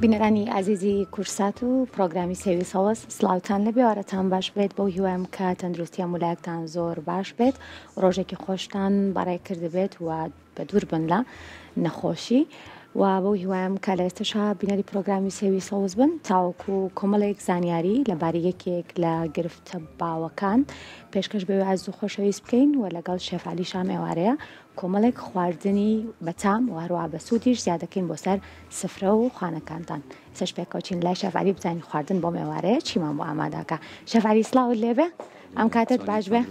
بینەرانی ئازیزی کورسات و پرۆگرامی سێوی سەوز سڵاوتان لەبێ وارەتان باش بێت بەو هیوایم کە تەندروستی هەموو لایەکتان زۆر باش بێت ڕۆژێکی خۆشتان بەڕێ کردبێت و بە دوور بن لە نەخۆشی و بەو هیوایم کە لە ئێستەشا بینەری پرۆگرامی سێوی سەوز بن تاوەکو کۆمەڵێک زانیاری لەبارەی یەکێک لە گرفتە باوەکان پێشکەش بە ئازیز و خۆشەویست بکەین و لەگەڵ شێف عەلی شام ئێوارەیە کۆمەڵێک خواردنی بەتام و هەروەها بەسوودیش زیادەکەین بۆ سەر سفرە و خوانەکانتان. ئێستاش پێکەوە چین لای شێف عەلی بزانین خواردن بۆم ئێوارەیە چیمان بۆ ئامادەکا. شێف عەلی سڵاوت لێبێ ئەم کاتەت باش بێ.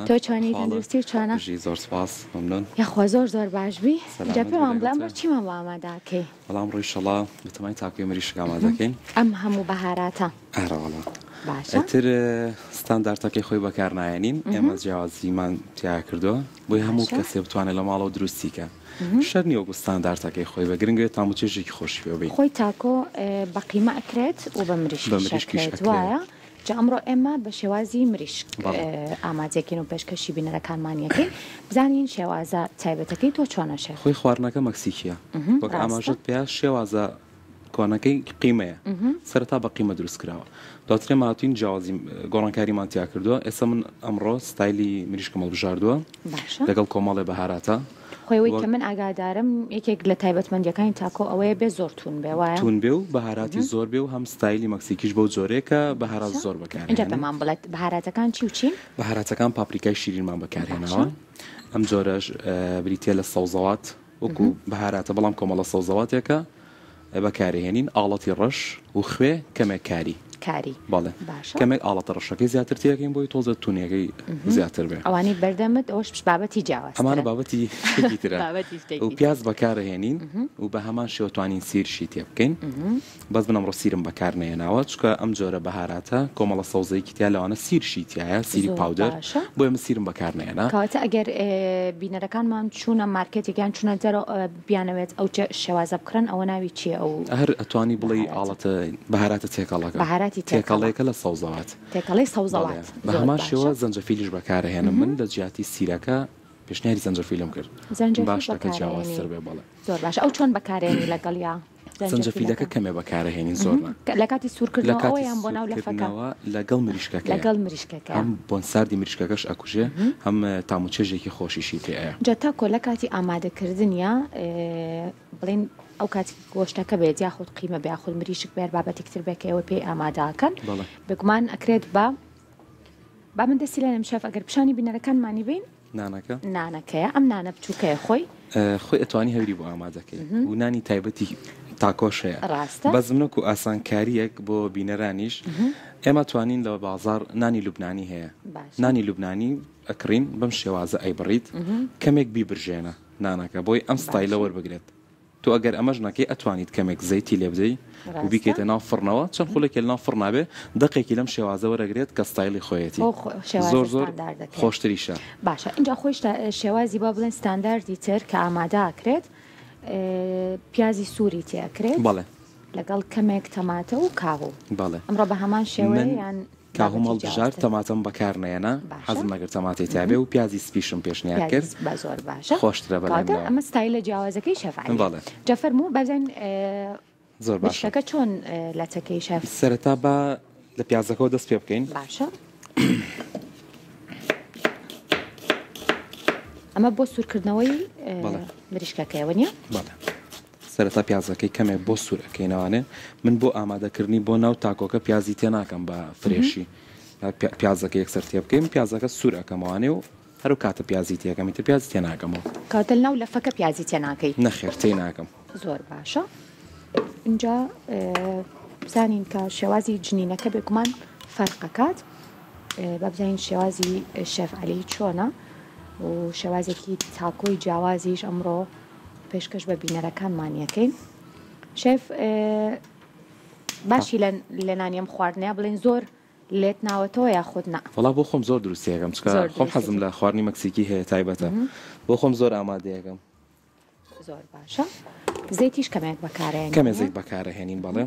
تۆ چۆنی تەندروستی و چۆنە؟ بژی زۆر سپاس مەمنون. یاخوا زۆر زۆر باش بی. جا پێمان بڵێ ئەمڕۆ چیمان بۆ ئامادەکەی؟ وەڵا ئەمڕۆ ئیشەڵا بەتەمای تاکۆی مریشک ئامادەکەین. ئەم هەموو بەهاراتە. ئەرەوەڵا. باشە. ئیتر ستاندارتەکەی خۆی بەکار نایەنین ئێمە جیاوازیمان تیا کردووە بۆی هەموو کەسێ بتوانێت لە ماڵەوە دروستی کە شەر نییە وەکو ستاندارتەکەی خۆی بە گرنگێت تام و چێژێکی خۆشی پێ بین. خۆی تاکۆ بە قیمە ئەکرێت و بە مریشکیش ئەکرێت وایە؟ جا ئەمڕۆ ئێمە بە شێوازی مریشک ئامادەکەین و پێشکەشی بینەرەکانمان یەکەین بزانین شێوازە تایبەتەکەی تۆ چۆنە شێف؟ خۆی خواردنەکە مەکسیکیە وەک ئاماژەت پێیا شێوازە کۆنەکەی قیمەیە سەرەتا بە قیمە دروست کراوە دواتر ئێمە هاتوین جیاوازی گۆڕانکاریمان تیا کردووە ئێستا من ئەمڕۆ ستایلی مریشکم هەڵبژاردووە لەگەڵ کۆمەڵێ بەهاراتە خۆی ئەوەی کە من ئاگادارم یەکێک لە تایبەتمەندیەکانی تاکۆ ئەوەیە بێ زۆر تون بێ وایە؟ تون بێ و بەهاراتی زۆر بێ و هەم ستایلی مەکسیکیش بەو جۆرەیە کە بەهارات زۆر بەکارهێنن. ئینجا پێمان بڵێت بەهاراتەکان چی و چین؟ بەهاراتەکان پاپریکای شیرینمان بەکارهێناوە ئەم جۆرەش بریتیە لە سەوزەوات وەکو بەهاراتە بەڵام کۆمەڵە سەوزەواتێکە بەکارهێنین ئاڵەتی ڕەش و خوێ کەمێک کاری. کاری بەڵێ باشە. کەمێک ئاڵەتە ڕەشەکەی زیاتر تێکەین بۆی تۆزە تونیەکەی زیاتر بێ. ئەوانەی بەردەمت ئەوەش بابەتی جیاوازترە. ئەمانە بابەتی شتێکی ترە. بابەتی شتێکی و پیاز بەکارهێنین و بە هەمان شێوە توانین سیرشی تێ بکەین. بەس من ئەمڕۆ سیرم بەکار نەهێناوە چونکە ئەم جۆرە بەهاراتە کۆمەڵە سەوزەیەکی تیا لەوانە سیرشی تیایە سیری زۆر پاودەر باشە. بۆیە من سیرم بەکار نەهێنا. کەواتە ئەگەر بینەرەکانمان چوونە مارکێتێک یان چوونە دەرەوە بیانەوێت ئەو شێوازە بکڕن ئەوە ناوی چییە ئەو هەر ئەتوانی بڵێی بەهاراتە؟ ئاڵەتە بەهاراتە تێکەڵەکە بەهاراتی تێکەڵە. تێکەڵەیەکە لە سەوزەوات. تێکەڵەی بەڵێ سەوزەوات بە زۆر هەمان باشە. شێوە زەنجەفیلیش بەکارئەهێنم من لە جیاتی سیرەکە پێشنیاری زەنجەفیلم کرد زەنجەفیل با شتەکە بەکارئەهێنی جیاوازتر بێ بەڵێ. زۆر باشە ئەو چۆن بەکارێنی لەگەڵیا؟ زەنجەفیلەکە کەمێ بەکارەهێنین زۆر نا. لە کاتی سوورکردنەوە ئەوە یان بۆ ناو لەفەکە؟ لەگەڵ مریشکەکەیە. لەگەڵ مریشکەکەیە. هەم بۆن ساردی مریشکەکەش ئەکوژێ هەم تام و چێژێکی خۆشیشی پێ ئەیە. جا تاکۆ لە کاتی ئامادەکردنیا بڵێین ئەو کاتی گۆشتەکە بێت یاخود قیمە بێ یاخود مریشک بێ هەر بابەتێک تر بێ کە ئێوە پێی ئامادە ئەکەن بێگومان ئەکرێت بە با من دەستی لێنێم شێف ئەگەر پیشانی بینەرەکانمانی بین. نانەکە؟ نانەکەیە ئەم نانە بچووکەیە خۆی. خۆی ئەتوانی هەوری بۆ ئامادەکەی و نانی تایبەتی تاکۆش هەیە ڕاستە. بەس من وەکو ئاسانکاریەک بۆ بینەرانیش ئێمە توانین لە بازاڕ نانی لوبنانی هەیە باشە. نانی لوبنانی ئەکڕین بەم شێوازە ئەیبڕیت کەمێک بیبرژێنە نانەکە بۆی ئەم ستایلە باشە. وەربگرێت تۆ ئەگەر ئەمەش نەکەی ئەتوانیت کەمێک زەیتی لێ بدەی و ڕاستە. بیکەیتە ناو فڕنەوە چەند خولەکێ لەناو فڕنا بێ دەقێکی لەم شێوازە وەرەگرێت کە ستایلی خۆیەتی بۆ شێوازە زۆر زۆر ستانداردەکەیە. خۆشتریشە. باشە ئینجا خۆی شێوازی با بڵێن ستانداردی تر کە ئامادە ئەکرێت پیازی سووری تێ ئەکرێت بەڵێ. لەگەڵ کەمێک تەماتە و کاهوو. بەڵێ. ئەمڕۆ بە هەمان شێوەیە من یان کاهوم بابەتی هەڵبژارد جیاوازتر؟ تەماتەم بەکار نەیەنا باشە. حەزم نەکرد تەماتەی تیا بێ و پیازی سپیشم پێشنیار پیازی کرد سپ زۆر باشە. خۆشترە بەلای کەواتە منەوە. ئەمە ستایلە جیاوازەکەی شێف عەلیە. بەڵێ. جا فەرموو با بزانین زۆر باشە. مریشکەکە چۆن لەتەکەی شێف؟ سەرەتا با لە پیازەکەوە دەست پێ بکەین. باشە. ئەمە بۆ سوورکردنەوەی بەڵێ. مریشکەکەیە وەنیە؟ بەڵێ. سەرەتا پیازەکەی کەمێک بۆ سوور ئەکەینەوانێ من بۆ ئامادەکردنی بۆ ناو تاکۆکە پیازی تێ ناکەم بە فرێشی پیازەکە یەکسەر تێ بکەین پیازەکە سوور ئەکەمەوانێ و هەرو کاتە پیازی تێکەم ئیتر پیازی تێ ناکەمەوە. کەواتە لەناو لەفەکە پیازی تێ ناکەی؟ نەخێر تێی ناکەم. زۆر باشە ئینجا بزانین کە شێوازی جنینەکە بێگومان فەرقەکات با بزانین شێوازی شێف عەلی چۆنە و شێوازێکی تاکۆی جیاوازیش ئەمڕۆ پێشکەش بە بینەرەکانمان یەکەین شێف باشی لە نانی ئەم خواردنەیە بڵێن زۆر لێت ناوەتەوە یاخود نا؟ وەڵا بۆ خۆم زۆر دروستی ئەکەم چونکە خۆم حەزم لە خواردنی مەکسیکی هەیە تایبەتە بۆ خۆم زۆر ئامادەیەکەم. زۆر باشە زەیتیش کەمێک بەکارێنین کەمێ زەیت بەکارەهێنین بەڵێ.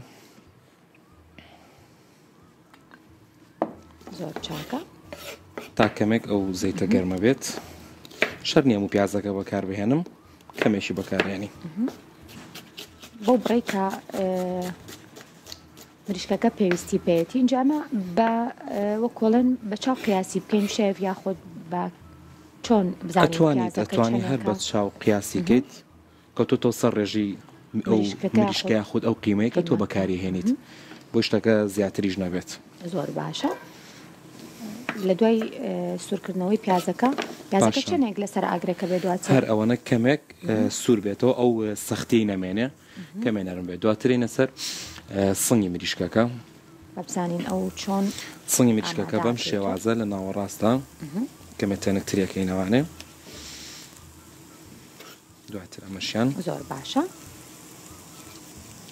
زۆر چاکە. تا کەمێک ئەو زەیتە گەرمە بێت شەر نییە و پیازەکە بەکاربهێنم کەمێکی بەکارێنی. بەو بڕێک کە. مریشکەکە پێویستی پێیەتی ئینجا ئەمە بە وەک وەڵێن بە چاو قیاسی بکەین شێف یاخود بە چۆن بزانین ئەتوانیت پیازەکە ئەتوانی هەر چەنێکە بە چاو قیاسی کەیت کەوتۆتەوە سەر ڕێژەی ئەو مریشکەکە مریشکە یاخود یاخود ئەو قیمەی کە تۆ قیمەکە بەکاری هێنیت بۆی شتەکە زیاتریش نەبێت. زۆر باشە لە دوای سوورکردنەوەی پیازەکە پیازەکە پاشان چەندێک لەسەر ئاگرەکە بێ دواتر هەر ئەوەنە کەمێک سوور بێتەوە ئەو سەختیی نەمێنێ کەمێ نەرم بێت دواترینە سەر سنگی مریشکەکە. با بزانین ئەو چۆن سنگی مریشکەکە ئامادە بەم ئەکرێتەوە. شێوازە لە ناوەڕاستە کەمێ تەنکترەکەینەوانێ دواتر ئەمەشیان. زۆر باشە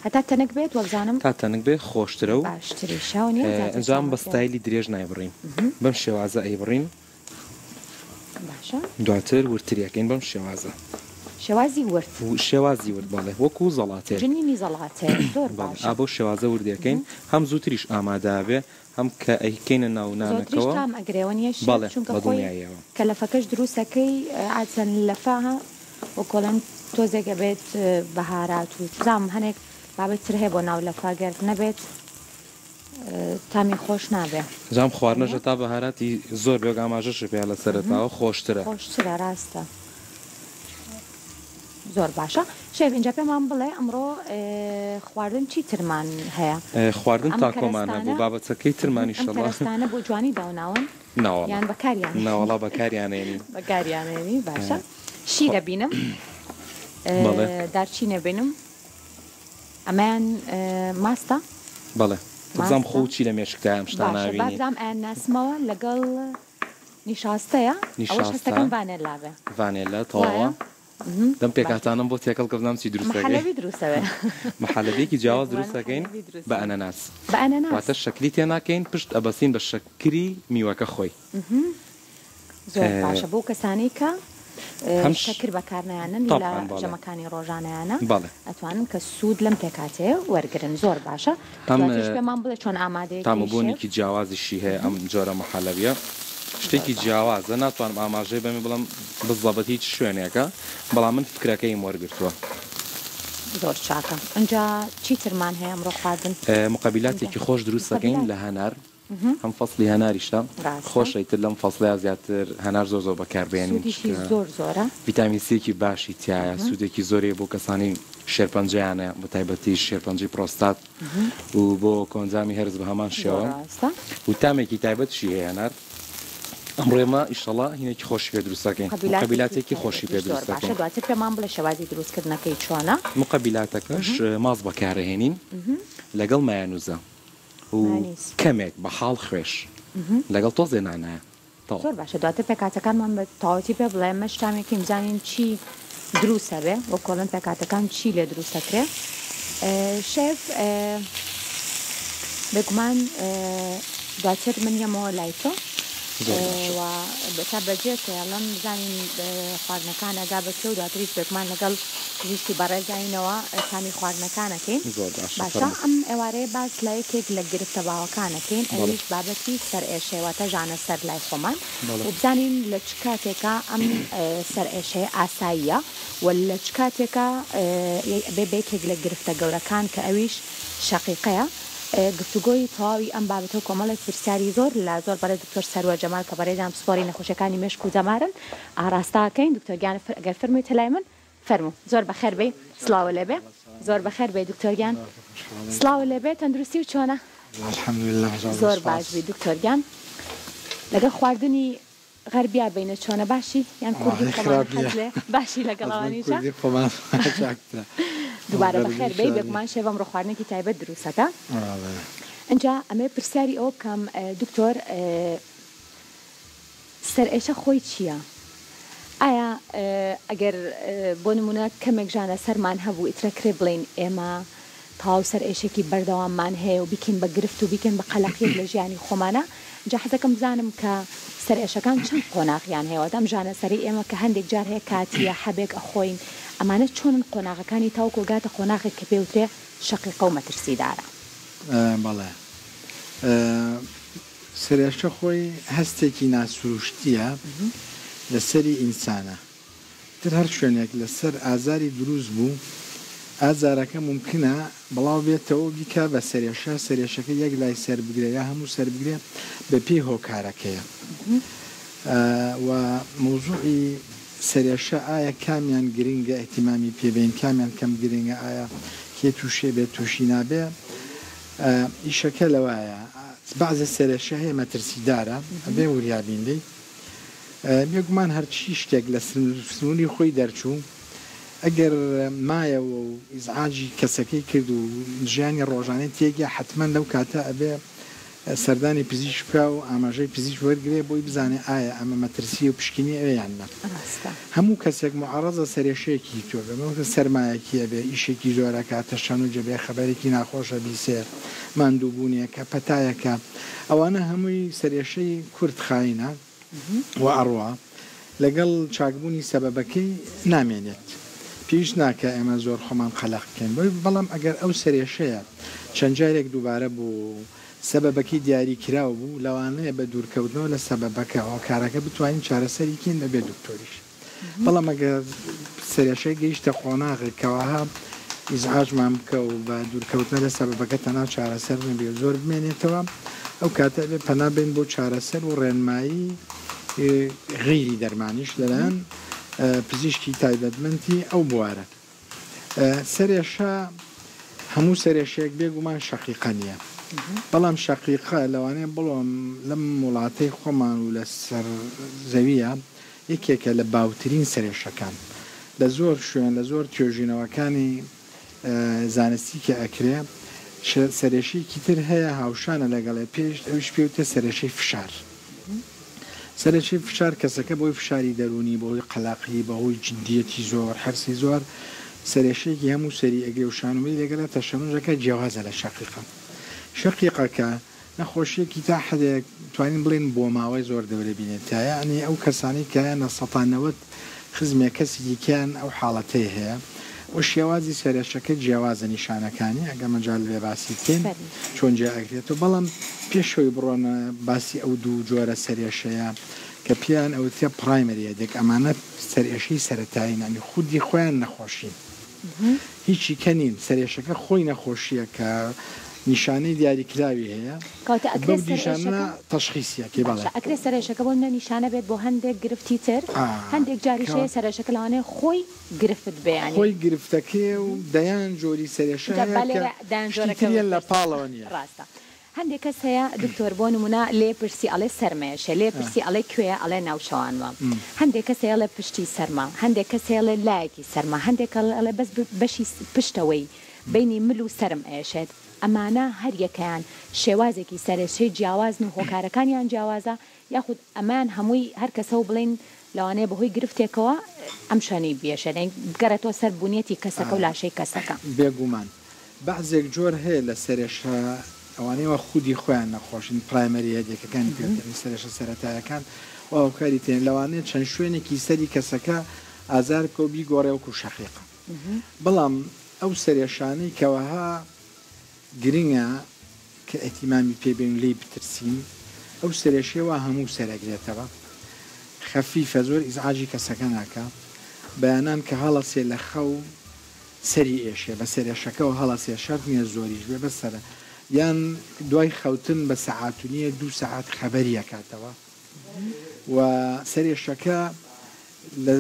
هەتا تەنک بێت وەبزانم تا تەنک بێ خۆشترە و باشتریشە و نییە زیاتر ئەنجام بە تامەکەی. ستایلی درێژ نایبڕین بەم شێوازە ئەیبڕین. باشە. دواتر وردتریەکەین بەم شێوازە. شێوازی ورد. شێوازی ورد بەڵێ وەکو زەڵاتەیەک. جنینی زەڵاتەیەک زۆر بەڵێ باشە. ئا بەو شێوازە وردیەکەین هەم زووتریش ئامادە ئەبێ هەم کە ئەیکەینە ناو زۆتریش نانەکەوە. تام ئەگرێ وەنیە شێف بەڵێ چونکە بە خۆی دڵنیاییەوە. کە لەفەکەش دروست ئەکەی عادەتەن لەفە وەکۆڵێن تۆزێک ئەبێت بەهارات و چزام هەنێک بابەت تر هەیە بۆ ناو لەفە گەر نەبێت تامی خۆش نابێ. جام خواردنەشە تا بەهاراتی زۆر بێ وەک ئاماژەشت پێیا لە سەرەتاوە خۆشترە. خۆشترە ڕاستە. زۆر باشە شێف ئینجا پێمان بڵێ ئەمڕۆ خواردن چی ترمان هەیە؟ خواردن ئەم تاکۆمان هەبوو کەرەستانە بابەتەکەی ترمان ئەم ئیشەڵا. کەرەستانە بۆ جوانی داوناون ناوەڵا یان بەکاریان ناوەڵا بەکاریانێنین. بەکاریانێنی باشە شیر ئەبینم بەڵێ. دارچین ئەبینم ئەمەیان ماستە؟ بەڵێ بزانم ماستە خۆ چی لە مێشکتایە ئەم شتانە باشە ئەبینی. بابزانم ئەیان ناسمەوە لەگەڵ نیشاستەیە ئەوەش نیشاستە هەستەکەم ڤانێلا بێ ڤانێلا وایە تەواوە دەم باشە پێکهاتانەم بۆ تێکەڵ کە بزانم چی دروست دەکەی. محەلەبی دروستەوێ محەلەبیەکی جیاواز بێگومان دروست دەکەین محەلەبی دروست بە دەبێ ئەنەناس بە ئەنەناس واتە شەکری تێ ناکەین پشت ئەبەستین بە شەکری میوەکە خۆی. زۆر باشە بۆ کەسانەی کە هەم شەکر بەکارنایەنن لە طبعا بەڵێ. ژەمەکانی ڕۆژانەیانە بەڵێ. ئەتوانن کە سوود لەم پێکهاتەیە وەرگرن زۆر باشە هەم دواتریش پێمان بڵێ چۆن ئامادەیەکەی تام و شێف. بۆنێکی جیاوازیشی هەیە ئەم جۆرە محەلەبیە زۆر شتێکی باشە. جیاوازە ناتوانم ئاماژەی بەمێ بڵێم بزەبت هیچ شوێنێکە بەڵام من فکرەکەیم وەرگرتووە. زۆر چاکە ئینجا چی ترمان هەیە ئەمڕۆ خواردن؟ مقەبیلاتێکی خۆش دروست دەکەین مقەبیلات لە هەنار هەم فەسڵی هەناریشە ڕاستە. خۆشە ئیتر لەم فەسڵەیا زیاتر هەنار زۆر زۆر بەکاربێنین سوودیشی چونکە زۆر زۆرە. ڤیتامین سیەکی باشی تیایە سوودێکی زۆری بۆ کەسانی شێرپەنجەیانە بە تایبەتی شێرپەنجەی پرۆستات و بۆ کۆئەندامی هەرس بە هەمان زۆر شێوە ڕاستە. و تامێکی تایبەتشی هەیە هەنار ئەمڕۆ ئێمە ئیشەڵا هینێکی خۆشی پێ دروست دەکەین مقەبیلاتێکی مقەبیلاتێکی خۆشی پێ تایبەتیش زۆر دروست باشە دەکەین. دواتر پێمان بڵێ شێوازی دروستکردنەکەی چۆنە؟ مقەبیلاتەکەش ماست بەکارئەهێنین لەگەڵ مایەنوزە و مایۆنیز. کەمێک بە حاڵ خوێش لەگەڵ تۆزێ نانایە تەواو. زۆر باشە دواتر پێکهاتەکانمان بە تەواوەتی پێ بڵێ ئێمەش تامێکین بزانین چی دروستە بێ وەک کۆڵن پێکهاتەکان چی لێ دروستەکرێ شێف بێگومان دواتر من یەمەوە لای تۆ زۆر باشە. و تا بەجێ تێڵم بزانین خواردنەکان ئەگا بە کوێ و دواتریش بێگومان لەگەڵ پزیشکی بەڕێزاینەوە تامی خواردنەکانەکەین. زۆر باشە باشە فەرموو. ئەم ئێوارەیە باس لە یەکێک لە گرفتە باوەکانەکەین بەڵێ. ئەویش بابەتی سەرئێشەیە واتە ژانە سەر لای خۆمان بەڵێ. و بزانین لە چ کاتێکا ئەم سەرئێشەیە ئاساییە و لە چ کاتێکا ئەبێ بە یەکێک لە گرفتە گەورەکان کە ئەویش شەقیقەیە. گفتوگۆی تەواوی ئەم بابەتە و کۆمەڵێک پرسیاری زۆر لە زۆر بەڕێز دکتۆر سەروەر جەمال کە بەڕێزیان پسپۆڕی نەخۆشیەکانی مێشک و دەمارن ئاڕاستە ئەکەین. دکتۆر گیان ئەگەر فەرموویتە لای من فەرموو. زۆر بەخێر بێی. سڵاوە لێبێ. زۆر بەخێر بێی دکتۆر گیان. سڵاوە لێبێ. تەندروستی و چۆنە؟ الحمدلله زۆر باش بی دکتۆر گیان. لەگەڵ خواردنی غەربیا بینە چۆنە باشی یان کوردی خۆمان حەز لێ باشی لەگەڵ ئەوانیشە؟ کوردی خۆمان چاکترە. دووبارە بەخێر بێی. بێگومان شێف ئەمڕۆ خواردنێکی تایبەت دروستەکە. ئینجا ئەمەوێ پرسیاری ئەوە بکەم دکتۆر سەرئێشە خۆی چییە؟ ئایا ئەگەر بۆ نموونە کەمێک ژانە سەرمان هەبوو ئیترە کرێ بڵێین ئێمە تەواو سەرئێشێکی بەردەواممان هەیە و بیکەین بە گرفت و بیکەین بە قەلەقیەک لە ژیانی خۆمانا جا حەزەکەم بزانم کە سەرئێشەکان چەند قۆناغیان هەیە واتە ئەم ژانە سەرەی ئێمە کە هەندێک جار هەیە کاتیە حەبێک ئەخۆین ئەمانە چۆنن قۆناغەکانی تاوەکو ئەگاتە قۆناغێک کە پێوترێ شەقیقە و مەترسیدارە؟ بەڵێ سەرئێشە خۆی هەستێکی ناسروشتییە لە سەری ئینسانە تر هەر شوێنێک لە سەر ئازاری دروست بوو ئازارەکە مومکنە بڵاو بێتەوە و بیکا بە سەرێشە، سەرێشەکە یەک لای سەر بگرێ یا هەموو سەر بگرێ بە پێی هۆکارەکەیە. و مەوزوعی سەرێشە ئایا کامیان گرنگە ئیهتیمامی پێ بەین کامیان کەم گرنگە ئایا کێ تووشێ بێ تووشی نابێ ئیشەکە لەوایە بەعزێ سەرێشە هەیە مەترسیدارە ئەبێ وریا بین لێی. بێگومان هەرچی شتێک لە سنووری خۆی دەرچوو، ئەگەر مایەوە و ئیزعاجی کەسەکەی کرد و ژیانی ڕۆژانەی تێکیا، حەتمەن لەو کاتە ئەبێ سەردانی پزیشک بکا و ئاماژەی پزیشک وەرگرێ بۆی بزانێ ئایا ئەمە مەترسییە و پشکنی ئەوێ یان نا. ڕاستە. هەموو کەسێک موعەڕەزە سەرێشەیەکی تۆ بێ، مەسەلەن سەرمایەکی ئەبێ، ئیشێکی زۆر ئەکا، تەشەنوج ئەبێ، خەبەرێکی ناخۆش ئەبیسێ، ماندووبوونێکە، پەتایەکە، ئەوانە هەمووی سەرئێشەی کورت خاینە و ئەڕوا، لەگەڵ چاکبوونی سەبەبەکەی نامێنێت. پێویست ناکا ئێمە زۆر خۆمان قەلەق بکەین بۆی، بەڵام ئەگەر ئەو سەرئێشەیە چەند جارێک دووبارە بوو و سەبەبەکەی دیاری کراو بوو، لەوانەیە بە دوورکەوتنەوە لە سەبەبەکە، هۆکارەکە بتوانین چارەسەری کەین بەبێ دکتۆریش. بەڵام ئەگەر سەرێشەی گەیشتە قۆناغێک کەوەها ئیزعاجمان بکە و بە دوورکەوتنە لە سەبەبەکە تەنها چارەسەر نەبێ و زۆر بمێنێتەوە، ئەو کاتە ئەبێ پەنا بەین بۆ چارەسەر و ڕێنمایی غەیری دەرمانیش لەلایەن پزیشکی تایبەتمەندی ئەو بوارە. سەرێشە هەموو سەرێشەیەک بێ گومان شەقیقە نییە، بەڵام شەقیقە لەوانەیە بڵۆم لەم وڵاتەی خۆمان و لە سەر زەوییە یەکێکە لە باوترین سەرێشەکان لە زۆر شوێن لە زۆر توێژینەوەکانی زانستی کە ئەکرێ سەرێشەیەکی تر هەیە هاوشانە لەگەڵێ پێش ئەویش پێ وترێ سەرێشەی فشار. سەرێشەی فشار کەسەکە بەهۆی فشاری دەروونی بەهۆی قەلەقی بەهۆی جدیەتی زۆر حرسی زۆر سەرێشەیەکی هەموو سەری ئەگرێ و شانومەی لەگەڵە تەشەنوجەکە جیاوازە لە شەقیقە شەقیقەکە نەخۆشیەکی تا حەدێک توانین بڵێین بۆماوەی زۆر دەورە بینێت تا یەعنی ئەو کەسانەی کە 90% خزمێک کەسێکی کیان ئەو حاڵەتەی هەیە و شێوازی سەرێشەکە جیاوازە نیشانەکانی ئەگەر مەجال بێ باسی بکەین چۆن جیا ئەکرێتەوە بەڵام پێشەوەی بڕۆنە باسی ئەو دوو جۆرە سەرێشەیە کە پێیان ئەوترێ primary headache ئەمانە سەرئێشەی سەرەتایین یانی خودی خۆیان نەخۆشین. هیچی کە نین، سەرئێشەکە خۆی نەخۆشییەکە، نیشانەی دیاریکراوی هەیە، کەواتە ئەکرێ بەو نیشانە سەرئێشەکە تەشخیسی ئەکەی، بەڵێ. باشە ئەکرێ سەرئێشەکە بۆ نمونە نیشانە بێت بۆ هەندێک گرفتی تر، هەندێک جاریش کەوا. هەیە سەرئێشەکە لەوانەیە خۆی گرفت بێ یانی. خۆی گرفتەکەیە و دەیان جۆری سەرئێشە جا هەیە با کە لێرە دەیان شتی جۆرەکە تریان لە بپرسم پاڵەوە نییە. ڕاستە. هەندێک کەس هەیە دکتۆر بۆ نمونە لێ پرسی ئەڵێ سەرمەیەشێ لێ پرسی ئەڵێ کوێیە ئەڵێ ناوچەوانمە هەندێک کەس هەیە ئەڵێ پشتی سەرمە هەندێک کەس هەیە ئەڵێ لایەکی سەرمە هەندێک ئەڵێ بەس بەشی پشتەوەی بەینی مل و سەرم ئەیەشێت ئەمانە هەر یەکەیان شێوازێکی سەرێشەی جیاوازن و هۆکارەکانیان جیاوازە یاخود ئەمەیان هەمووی هەر کەسە و بڵێین لەوانەیە بەهۆی گرفتێکەوە ئەم شوێنەی بیەشێت یانی بگەڕێتەوە سەر بونیەتی کەسەکە و لاشەی کەسەکە. بێگومان. بەعزێک جۆر هەیە لە سەرێشە ئەوانەی وا خودی خۆیان نەخۆشن primary headache ەکانی پێ دەڵێن سەرێشە سەرەتایەکان وا هۆکاری تێن لەوانەیە چەند شوێنێکی سەری کەسەکە ئازار بکە و بیگۆڕێ وەکو شەقیقە بەڵام ئەو سەرێشانەی کەوەها گرنگە کە ئیهتیمامی پێ بەین و لێی بترسین ئەو سەرێشەیە وا هەموو سەر ئەگرێتەوە خەفیفە زۆر ئیزعاجی کەسەکە ناکا بەیانان کە هەڵەسێ لە خەو سەری ئێشێ بە سەرێشەکەوە هەڵەسێ شەرت نیە زۆریش بێ بەس سەرە یان دوای خەوتن بە سەعات و نیە دوو سەعات خەبەری ئەکاتەوە و سەرێشەکە لە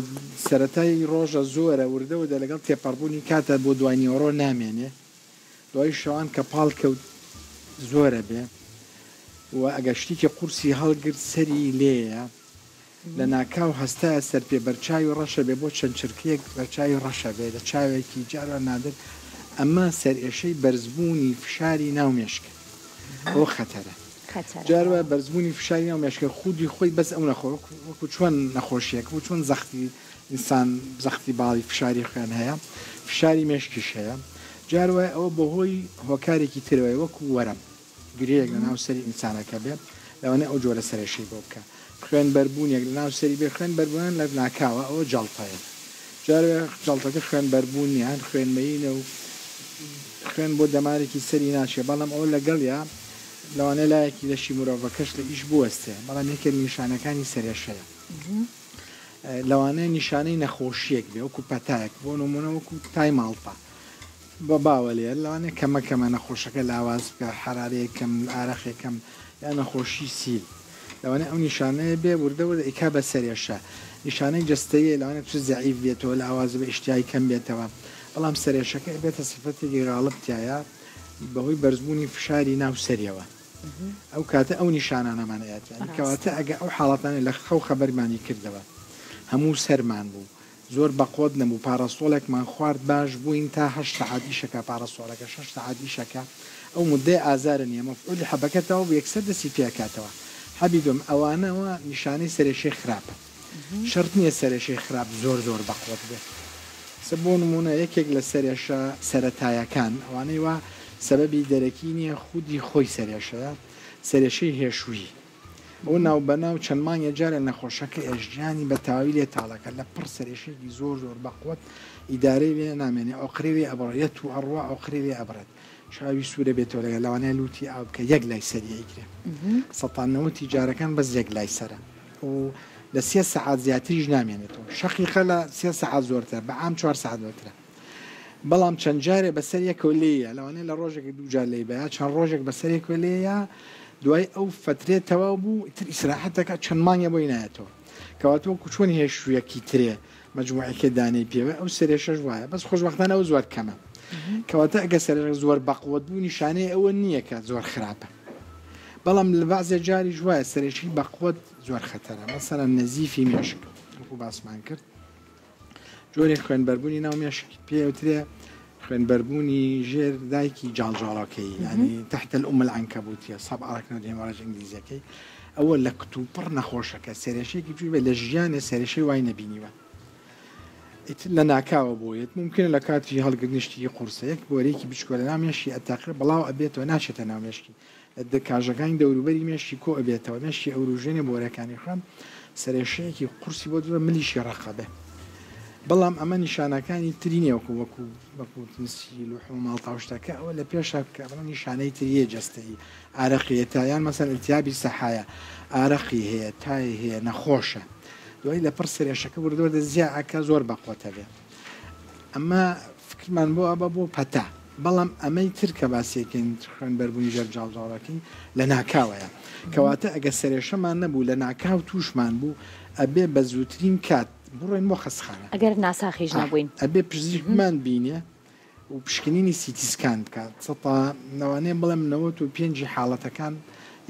سەرەتای ڕۆژە زۆرە وردە وردە لەگەڵ تێپەڕبوونی کاتە بۆ دوای نیوەڕۆ نامێنێ دوای شەوان کە پاڵ کەوت زۆرە بێ و ئەگەر شتێکی قورسی هەڵگرت سەری لێیە لەناکاو هەستایە سەرپێ بەرچاوی ڕەشە بێ بۆ چەند چرکەیەک بەرچاوی ڕەشە بێ لە چاوێکی جاران نادر ئەمە سەرئێشەی بەرزبوونی فشاری ناو مێشکە ئەوە خەتەرە جار وایە بەرزبوونی فشاری ناو مێشکە خودی خۆی بەس ئەو نەخۆ وەکو چۆن نەخۆشیەک و چۆن زەختی ئینسان زەختی باڵی فشاری خوێن هەیە فشاری مێشکیش هەیە جار وایە ئەوە بەهۆی هۆکارێکی ترەوەیە وەکو وەرەم گرێیەک لە ناو سەری ئینسانەکە بێ لەوانەیە ئەو جۆرە سەرێشەی بۆ بکا. خوێن بەربوونێک لە ناو سەری بێ خوێن بەربوون لە ناکاوە ئەوە جەڵتەیە. جارێ جەڵتەکە خوێن بەربوون نیە هەر خوێن مەیینە و خوێن بۆ دەمارێکی سەری ناچێ بەڵام ئەوە لەگەڵیا لەوانەیە لایەکی لەشی مرۆڤەکەش لە ئیش بوەستێ بەڵام یەکێک لە نیشانەکانی سەرێشەیە. لەوانەیە نیشانەی نەخۆشییەک بێ وەکو پەتایەک بۆ نموونە وەکو تای ماڵتا. بە باوە لێرە لەوانەیە کەمە کەمە نەخۆشەکە لاواز بکا حەرارەیەک کەم ئارەقێک کەم یان نەخۆشی سیل لەوانەیە ئەو نیشانەیە بێ وردە وردە ئەیکا بە سەرێشە نیشانەی جەستەییە لەوانەیە تووش زەعیف بێتەوە لاواز بێ ئیشتیای کەم بێتەوە بەڵام سەرێشەکە ئەبێتە سفەتێکی غاڵب تیایا بەهۆی بەرزبوونی فشاری ناو سەریەوە ئەو کاتە ئەو نیشانانەمان ئەیات یانی کەواتە ئەگە ئەو حاڵەتانە لە خەو خەبەرمانی کردەوە هەموو سەرمان بوو زۆر بەقوەت نەبوو پاراسۆڵێکمان خوارد باش بووین تا هەشت سەعات ئیشەکا پاراسۆڵەکە شەش سەعات ئیشەکا ئەو مودەیە ئازارە نیە مەفعولی حەبەکە تەواو بوو یەکسەر دەستی پێ ئەکاتەوە حەبی دووەم ئەوانەوە نیشانەی سەرێشەی خراپە شەرت نیە سەرێشەی خراپ زۆر زۆر بەقوەت بێ سە بۆ نموونە یەکێک لە سەرێشە سەرەتایەکان ئەوانەی وا سەبەبی دەرەکی نیە خودی خۆی سەرێشەیە سەرێشەی هێشووی ئەوە ناوبەناو چەند مانگێ جارێ نەخۆشەکە ئێشجانی بە تەواوی لێ تاڵەکە لە پڕ سەرێشەیەکی زۆر زۆر بەقوەت ئیدارەی لێ نامێنێ ئۆقرەی لێ ئەبڕێ یەت و ئەڕوا ئۆقرەی لێ ئەبڕێت چاوی سوورە بێتەوە لەگەڵ لەوانەیە لووتی ئاو بکە یەک لای سەری ئەیگرێ سەتا نەوەتی جارەکان بەس یەک لای سەرە و لە سێ سەعات زیاتریش نامێنێتەوە شەقیقە لە سێ سەعات زۆرترە بە عام چوار سەعات زۆرترە بەڵام چەند جارێ بەسەر یەکەوە لێیە لەوانەیە لە ڕۆژێک دوو جار لێی بە یا چەند ڕۆژێک بەسەر یەکەوە لێیە دوای ئەو فەترێ تەواو بوو ئیتر ئیسراحەت دەکات چەند مانگێ بۆی نایەتەوە کەواتە وەکو چۆن هێشوویەکی ترێ مەجموعەکە دانەی پێوە ئەو سەرێشەش وایە بەس خۆشبەختانە ئەو زۆر کەمە کەواتە ئەگەر سەرێشە زۆر بەقوەت بوو نیشانەی ئەوە نییە کە زۆر خراپە بەڵام لە بەعزێ جاریش وایە سەرێشی بەقوەت زۆر خەتەرە مەسەلەن نەزیفی مێشک وەکو باسمان کرد جۆرێک خوێنبەربوونی ناو مێشک پێ ئەوترێ خوێنبەربوونی ژێر دایکی جاڵجاڵۆکەی ینی تحت الأم العنكبوتية subarachnoid hemorrhage ئینگلیزیەکەی ئەوە لە کتوپڕ نەخۆشەکە سەرێشەیەکی بچووک بێت لە ژیانێ سەرێشەی وای نەبینیوە ئیتر لە ناکاوە بۆیەت ممکنە لە کاتی هەڵگرتنی شتێکی قورسە یەک بۆرێکی بچکۆلە ناو مێشکی ئەتەقێ بڵاو ئەبێتەوە ناچێتە ناو مێشکی لە کاژەکانی دەوروبەری مێشکی کۆ ئەبێتەوە، مێشکی ئەوروژێنێ بۆرەکانی خوێن، سەرئێشەیەکی قورسی بۆ دروست ملیشی ڕەق ئەبێ. بەڵام ئەمە نیشانەکانی تری نیە وەکو وەکو وەکو تنسیل و حمە ماڵتا و شتەکە ئەوە لە پێشا کە ئەمە نیشانەی تریە جەستەیی ئارەقی هەیە تا یان مەسەن التهابی سەحایە ئارەقی هەیە تای هەیە نەخۆشە دوایی لەپڕ سەرئێشەکە وردە وردە زیا ئەکا زۆر بەقوەتە بێ. ئەمە فکرمان بۆ ئەبا بۆ پەتا، بەڵام ئەمەی تر کە باسی ئەکەین خوێن بەربوونی ژێر جاڵجاڵەکەی لە ناکاوەیە. کەواتە ئەگەر سەرێشەمان نەبوو لە ناکاو تووشمان بوو ئەبێ بە زووترین کات بڕۆین بۆ خەستخانە. ئەگەر ناساخیش نەبووین. ئەبێ پزیشکمان بینێ و پشکنینی سیتی سکان بکات. سەتا لەوانەیە بڵێم 95 ی حاڵەتەکان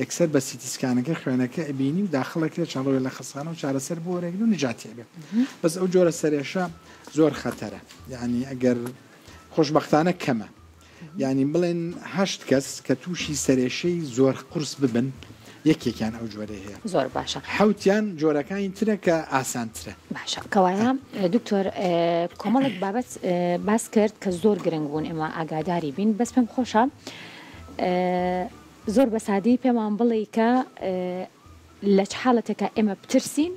یەکسەر بە سیتی سکانەکە خوێنەکە ئەبینی و داخڵ ئەکرێت چەند ڕۆژێک لە خەستخانە و چارەسەر بۆ وەرەگری و نجاتی ئەبێ. بەس ئەو جۆرە سەرێشە زۆر خەتەرە یانی ئەگەر خۆشبەختانە کەمە یانی بڵێن هەشت کەس کە تووشی سەرێشەی زۆر قورس ببن یەکێکیان ئەو جۆرەی هەیە زۆر باشە حەوتیان جۆرەکانی ترە کە ئاسانترە. باشە کەوایە دکتۆر کۆمەڵێک بابەت باس کرد کە زۆر گرنگ بوون ئێمە ئاگاداری بین بەس پێم خۆشە زۆر بە سادەیی پێمان بڵێی کە لە چ حاڵەتێکا ئێمە بترسین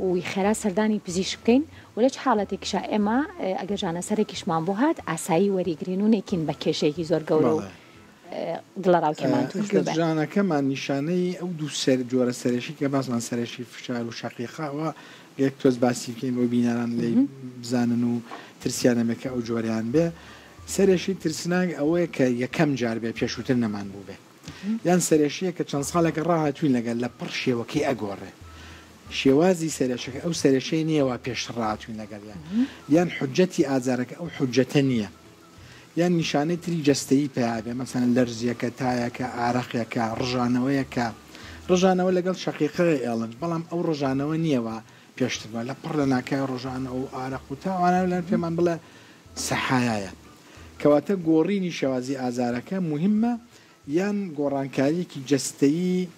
و خێرا سەردانی پزیشک بکەین و لە چ حاڵەتێکیشا ئێمە ئەگەر ژانەسەرێکیشمان بۆ هات ئاسایی وەریگرین و نەیکەین بە کێشەیەکی زۆر گەورە و دڵەڕاوکێمان تووش ئەگەر ببێ. ژانەکەمان نیشانەی ئەو دوو سەر جۆرە سەرێشەی کە باسمان سەرێشەی فشار و شەقیقە ئەوە یەک تۆز باسی بکەین بۆ بینەران لێی بزانن و ترسیان نەبێ کە ئەو جۆرەیان بێ سەرێشەی ترسناک ئەوەیە کە یەکەم جار بێ پێشووتر نەمان بووبێ یان سەرێشەیە کە چەند ساڵێکە ڕاهاتووین لەگەل لە پڕ شێوەکەی ئەگۆڕێ شێوازی سەرێشەکە ئەو سەرێشەی نییە وا پێشتر ڕاهاتووین لەگەڵیان یان حوجەتی ئازارەکە ئەو حوجەتە نییە یان نیشانەی تری جەستەیی پەیا بێ مەسەلەن لەرزیەکە تایەکە ئارەقێکە ڕژانەوەیەکە ڕژانەوە لەگەڵ شەقیقەیە ئێڵنج بەڵام ئەو ڕژانەوە نییە وا پێشتر بووە لە پڕ لە ناکاوی ڕژانەوە و ئارەق و تا ئەوانە لەن پێمان بڵێ سەحایایە کەواتە گۆڕینی شێوازی ئازارەکە موهیمە یان گۆڕانکاریەکی جەستەیی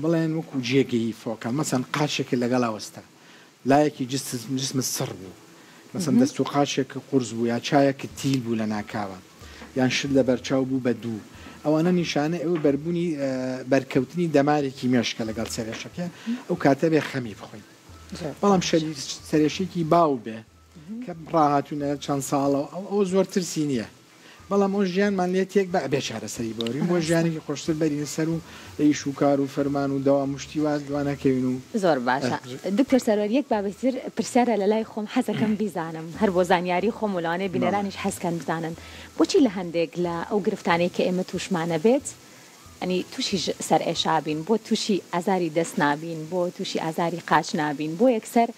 بڵێن وەکو جێگەیی فۆکەڵ مەسەن قاچێکت لەگەڵا وەستا لایەکی جسمت سڕ بوو مەسەن دەست و قاچێکت قورس بوو یا چایەکت تیل بوو لەناکاوە یان شت لەبەرچاو بوو بە دوو ئەوانە نیشانەی ئەوەی بەربوونی بەرکەوتنی دەمارێکی مێشکە لەگەڵ سەرێشەکە ئەو کاتە بێ خەمی بخۆین بەڵام سەرێشێکی باو بێ کە ڕاهاتوونە چەند ساڵەوە ئەو ئەوە زۆر ترسی نییە. بەڵام ئەو ژیانمان لێ تێک با ئەبێ چارەسەری بۆرین بۆ ژیانێکی خۆشتر بەرینە سەر و لە ئیش و کار و فەرمان و دەوام و شتی وا دوا نەکەوین و. زۆر باشە دکتۆر سەروەر یەک بابەتی تر پرسیارە لەلای خۆم حەزەکەم بیزانم هەر بۆ زانیاری خۆم و لەوانەیە بینەرانیش حەزکەن بزانن بۆچی لە هەندێک لە ئەو گرفتانەی کە ئێمە توشمانە بێت یانی توشی سەرئێشە بین بۆ توشی ئازاری دەست نابین بۆ توشی ئازاری قاچ نابین بۆ یەکسەر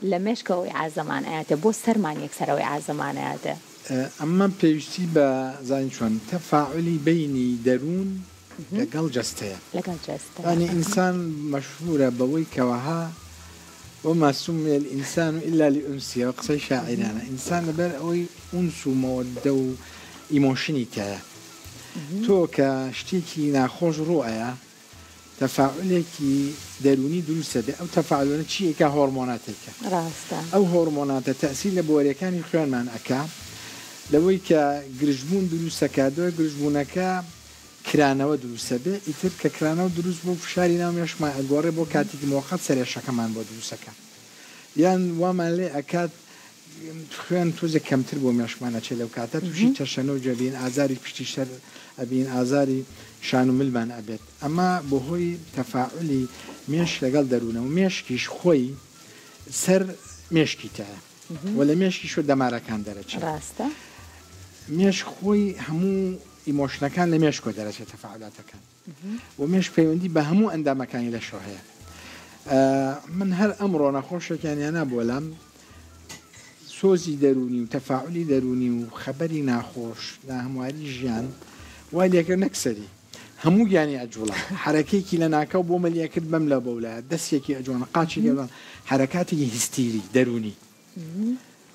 لە مێشکەوە ئیعازەمان ئەیاتێ بۆ سەرمان یەکسەر ئەو ئیعازەمان ئەیاتێ. ئەمە پێویستی بە زانین چۆن تەفاعولی بەینی دەروون لەگەڵ جەستەیە. لەگەڵ جەستە. یانی ئینسان مەشهورە بەوەی کەوەها وما سمی الانسان الا لانسیە قسەی شاعیرانە ئینسان لەبەر ئەوەی ئونس و مەوەدە و emotion ی تیایە تۆ کە شتێکی ناخۆش ڕوو ئەیا تەفاعولێکی دەروونی دروست ئەبێ ئەو تەفاعولانە چی ئەیکا هۆرمۆنات ئەیکا ڕاستە. ئەو هۆرمۆناتە تەئسیر لە بۆریەکانی خوێنمان ئەکا لەوەی کە گرژبوون دروست ئەکا دوای گرژبوونەکە کرانەوە دروست ئەبێ ئیتر کە کرانەوە دروست بوو فشاری ناو مێشکمان ئەگۆڕێ بۆ کاتێکی مۆقەت سەرئێشەکەمان بۆ دروست ئەکا یان وامان لێ ئەکات خوێن تۆزێک کەمتر بۆ مێشکمان ئەچێ لەو کاتە توشی تەشەنوج ئەبین ئازاری پشتی سەر ئەبین ئازاری شان و ملمان ئەبێت ئەمە بەهۆی تەفاعولی مێشک لەگەڵ دەروونە و مێشکیش خۆی سەر مێشکی تایە و لە مێشکیشەوە دەمارەکان دەرەچێت ڕاستە. مێشک خۆی هەموو emotion ەکان لە مێشکەوە دەرەچێت تەفاعولاتەکان. و مێشک پەیوەندی بە هەموو ئەندامەکانی لەشەوە هەیە. من هەر ئەمڕۆ نەخۆشێکیان هێنا بۆ لام، سۆزی دەروونی و تەفاعولی دەروونی و خەبەری ناخۆش، ناهەمواری ژیان وای لێکرد نەک سەری، هەموو گیانی ئەجوڵا، حەرەکەیەکی لەناکاو بۆ ملی ئەکرد بەم لا بەولا، دەستێکی ئەجوڵاند، قاچێکی ئەجوڵاند، حەرەکاتێکی هیستیری دەروونی.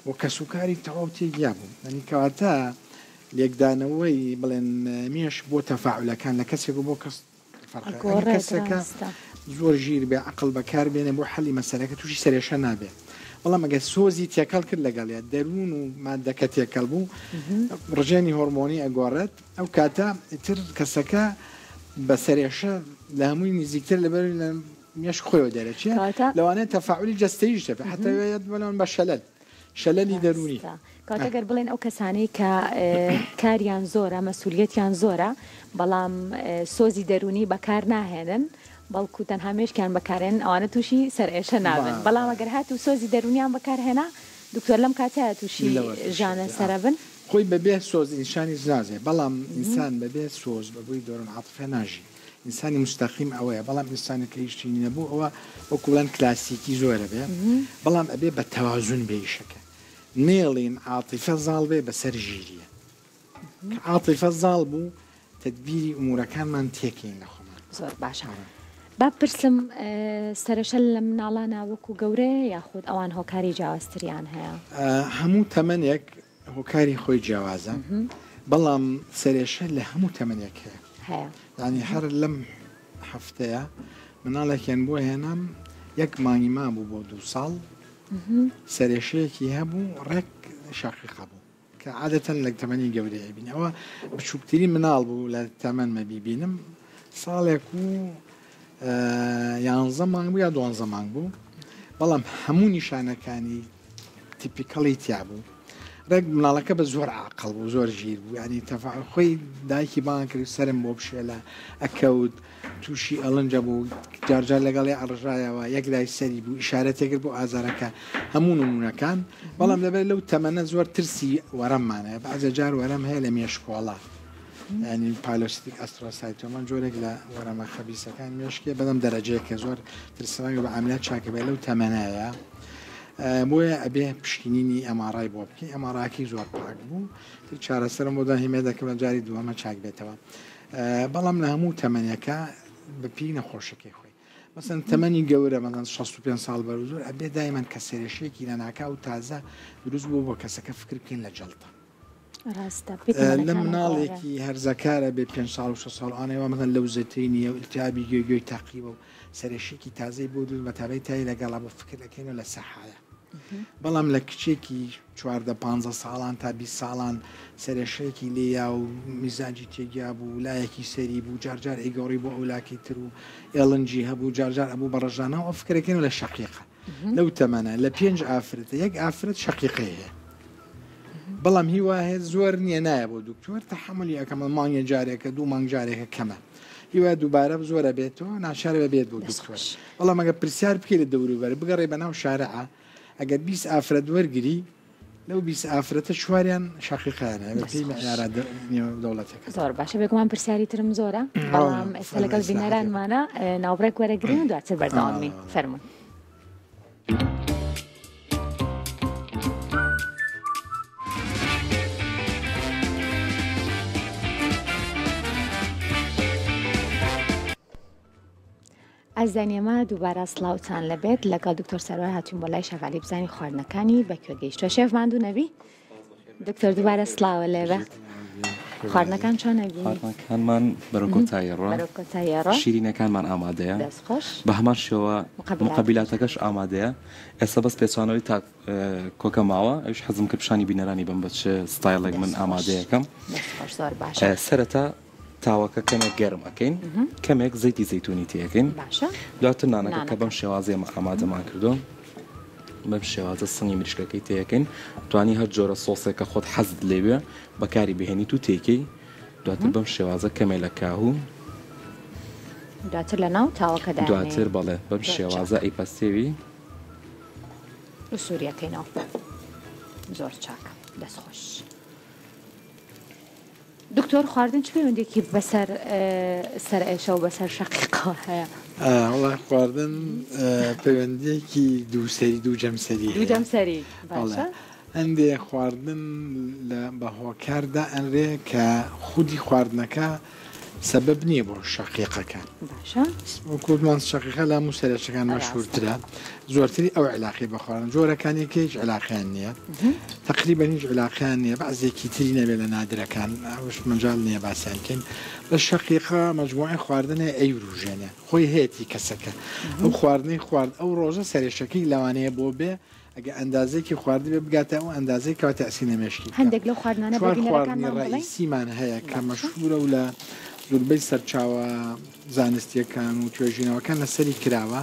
و کەسوکاری تەواو تێگیا بوو. یانی کەواتە لێکدانەوەی بڵێن مێشک بۆ تەفاعولەکان لە کەسێک و بۆ کەس فەرقە. ئەگەر ئەگۆڕێت کەسێکە ڕاستە. زۆر ژیر بێ عەقڵ بەکار بێنێ بۆ حەلی مەسەلەکە تووشی سەرێشە نابێ. بەڵام ئەگەر سۆزی تێکەڵ کرد لەگەڵیا دەروون و مادەکە تێکەڵ بوو ڕژێنی هۆرمۆنی ئەگۆڕێت ئەو کاتە ئیتر کەسەکە بە سەرێشە لە هەمووی نزیکتر لەبەر لە مێشک خۆیەوە دەرەچێ کەواتە لەوانەیە تەفاعولی جەستەییش هەبێ حەتا وێت بڵێن بە شەلەل شەلەلی دەروونی. ڕاستە کەواتە گەر بڵێن ئەو کەسانەی کە کاریان زۆرە مەسولیەتیان زۆرە بەڵام سۆزی دەروونی بەکار ناهێنن بەڵکو تەنها مێشکیان بەکارێنن ئەوانە تووشی سەرئێشە نابن بەڵام ئەگەر هاتوو سۆزی دەروونیان بەکارهێنا دکتۆر لەم کاتەیا تووشی لەوە تووشی ژانە ئەبێ. سەرە بن. خۆی بەبێ سۆز ئینسانیش نازێ بەڵام ئینسان بەبێ سۆز بەبێ دەروون عاتفە ناژی. ئینسانی موستەقیم ئەوەیە بەڵام ئینسانێک کە هیچ شتێکی نەبوو ئەوە وەکو بڵێن کلاسیکی زۆر ئەبێ بەڵام ئەبێ بە تەوازون بێ ئیشەکە نەیەڵین عاتیفە زاڵ بێ بەسەر ژیریە کە عاتیفە زاڵ بوو تەدبیری ئومورەکانمان تێکەین لە خۆمان. زۆر باشە با بپرسم سەرەشە لە مناڵانا وەکو گەورەیە یاخود ئەوان هۆکاری جیاوازتریان هەیە؟ هەموو تەمەنێک هۆکاری خۆی جیاوازە بەڵام سەرێشە لە هەموو تەمەنێک هەیە هەیە یانی هەر لەم هەفتەیە مناڵێکیان بۆ هێنام یەک مانگی مابوو بۆ دوو ساڵ سەرێشەیەکی هەبوو ڕێک شەقیقە بوو کە عادەتەن لە تەمەنی گەورەیە بین ئەوە بچووکترین مناڵ بوو لە تەمەنمە بیبینم ساڵێک و یانزە مانگ بوو یا دوانزە مانگ بوو بەڵام هەموو نیشانەکانی typical ی تیا بوو ڕێک مناڵەکە بە زۆر عاقڵ بوو زۆر ژیر بوو ینی تەفاعل خۆی دایکی بان کرد سرم بۆ بشێلە ئەکەوت تووشی ئەڵنجە بوو جارجار لەگەڵی ئەڕژایەوە یەک لای سەری بوو ئیشارەتێک کرد بۆ ئازارەکە هەموو نمونەکان بەڵام لەبەر لەو تەمەنە زۆر ترسی وەرەممانە بەعزە جار وەرەم هەیە لە مێشکۆڵە ینی pilocytic astrocytoma جۆرێک لە وەرەمە خەبیسەکان مێشکێ بەدەم دەرەجەیە کە زۆر ترسناک بە عەمەلیات چاکە بێ لەو تەمەنایە بۆیە ئەبێ پشکنینی MRI ی بۆ بکەی MRI ەکەی زۆر پاک بوو تر چارەسەرم بۆ دا هیمێ دەکەم لە جاری دووەمە چاک بێتەوە بەڵام لە هەموو تەمەنێکە بەپی نەخۆشەکەی خۆی مەسەن تەمەنی گەورە مەسەن 65 ساڵ بەرو زۆر ئەبێ دایمەن کە سەرێشەیەکی لەناکاو تازە دروست بوو بۆ کەسەکە فکر بکەین لە جەڵتە ڕاستە لە مناڵێکی هەرزەکارە بێ پێ ساڵ و شە ساڵ ئانەوە مەسەن لەو زەتەی نییە و التهابی گوێ گوێی تاقیوە و سەرێشێکی تازەی بۆ دروست بەتابەی تای لەگەڵا بۆ فکر دەکەینەوە لە سەحایە بەڵام لە کچێکی چواردە پانزە ساڵان تا 20 ساڵان سەرێشەیەکی لێیا و میزاجی تێگیا بوو لایەکی سەری بوو جارجار ئەیگۆڕی بۆ ئەو لاکەی تر و ئێڵنجی هەبوو جارجار ئەبوو بە ڕژانەوە ئەو فکرەکەینەوە لە شەقیقە لەو تەمەنە لە پێنج ئافرەتە یەک ئافرەت شەقیقەی هەیە. بەڵام هی وا هەیە زۆر نییە نایە بۆ دکتۆر تەحەمولی ئەکەم مانگێ جارێکە دوو مانگ جارێکە کەمە هی وایە دووبارە زۆرە بێتەوە ناچارە بە بێت بۆ دکتۆر بەڵام ئەگەر پرسیار بکەی لە دەوروبەر بگەڕێ بەناو شارعە ئەگەر 20 ئافرەت وەرگری لەو 20 ئافرەتە چواریان شەقیقەیان هەیە بەپێی مەعیارە نێودەوڵەتیەکان. زۆر باشە بێگومان پرسیاری ترم زۆرە بەڵام ئێستا لەگەڵ بینەرانمانە ناوبڕێک وەرەگرین و دواتر بەردەوام بین فەرموون. ئازیزانی ئێمە دووبارە سڵاوتان لەبێت لەگەڵ دکتۆر سەروەر هاتوین بۆ لای شەفالی بزانین خواردنەکانی بە کوێ گەیشتوە شێف ماندوو نەبی دکتۆر دووبارە سڵاوە لێبە خواردنەکان چۆن ئەبینی خواردنەکانمان بەرەو کۆتایی ڕۆ بەرەو کۆتایی ڕۆ شیرینەکانمان ئامادەیە دەست خۆش بە هەمان شێوە مقەبیلاتەکەش مقەبیلاتەکەش ئامادەیە ئێستا بەس پێچانەوەی تا کۆکە ماوە ئەویش حەزم کرد پیشانی بینەرانی بەم بە چ ستایڵێک من دەست خۆش ئامادەیەکەم دەست خۆش زۆر باشە سەرەتا تاوەکە کەمێک گەرم ئەکەین کەمێک زەیتی زەیتونی تێ ئەکەین باشە دواتر نانەکە کە نانەکە بەم شێوازە ئێمە ئامادەمان کردووە بەم شێوازە سنگی مریشکەکەی تێ ئەکەین توانی هەر جۆرە سۆسێک کە خۆت حەزت لێوێ بەکاری بهێنیت و تێکەی دواتر بەم شێوازە کەمێ لە کاهوو دواتر لە ناو تاوەکە دانێ دواتر بەڵێ بەم زۆر شێوازە چاک ئەیپەستێوی و سووریەکەینەوە زۆر چاکە دەست خۆش. دکتۆر خواردن چ پەیوەندیەکی بەسەر سەرئێشە و بەسەر شەقیقەوە هەیە؟ وەڵا خواردن پەیوەندیەکی دوو سەری دوو جەمسەری دوو هەیە. جەمسەری بەڵێ باشە. هەندێ خواردن لە بە هۆکار دائەنرێ کە خودی خواردنەکە سەبەب نییە بۆ شەقیقەکە. باشە. وەکو وتمان شەقیقە لە هەموو سەرئێشەکان ڕاستە. مەشهوورترە زۆرتری ئەو عیلاقەی بە خواردن جۆرەکانی کە هیچ عیلاقەیان نییە تەقریبەن هیچ عیلاقەیان نییە بەعزێکی تری نەبێ لە نادرەکان ئەوش مەجال نییە باسیان کەین بەس شەقیقە مەجموعەی خواردن هەیە ئەیوروژێنێ خۆی هەیەتی کەسەکە ئەو خواردنەی خوارد ئەو ڕۆژە سەرئێشەکەی لەوانەیە بۆ بێ ئەگەر ئەندازەیەکی خواردبێ بگاتە ئەو ئەندازەی کەوا تەئسیر لە مێشکی بکا. هەندێک لەو خواردنانە بۆ چوار خواردنی بینەرەکانمان بڵێین؟ ڕەئیسیمان هەیە کە باشە. مەشهوورە و لە زوربەی سەرچاوە زانستییەکان و توێژینەوەکان لەسەری کراوە